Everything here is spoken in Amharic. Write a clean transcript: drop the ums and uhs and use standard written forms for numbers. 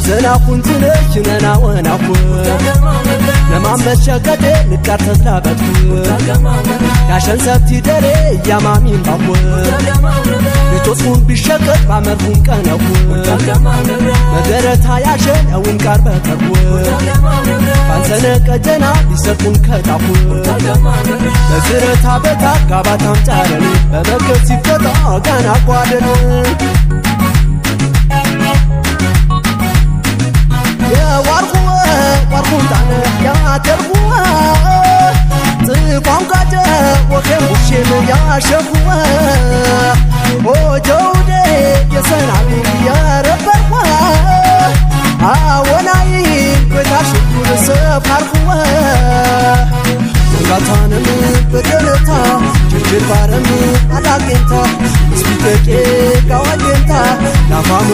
ወዘናኹን ትነሽ ነናወናኹ ነማመሸገዴ ንቃር ተዝላበትኩ ያሸን ሰብቲ ደሬ እያማሚን ባኹ ንቶስኹን ቢሸቀጥ ባመርኹን ቀነኹ መደረታ ያሸን እውን ቃር በተርኩ ባንሰነ ቀጀና ቢሰጡን ከጣኹ በዝረታ በታ ጋባታም ጫረን በመገብ ሲፈጣ ጋና ጓደን የዋርኹወ ዋርኹን ጣነ ያተርኹወ ጽቋም ቃጨ ወኼም ቡሼም ያሸኹወ ኦጀውዴ የሰናቢ የረበርኳ አወናይ ጎይታ ሽኩር ሰፋርኹወ ጋታንም በደለታ ችርችር ባረም አላጌንታ ስፒቴቄ ጋዋጌንታ ላፋሙ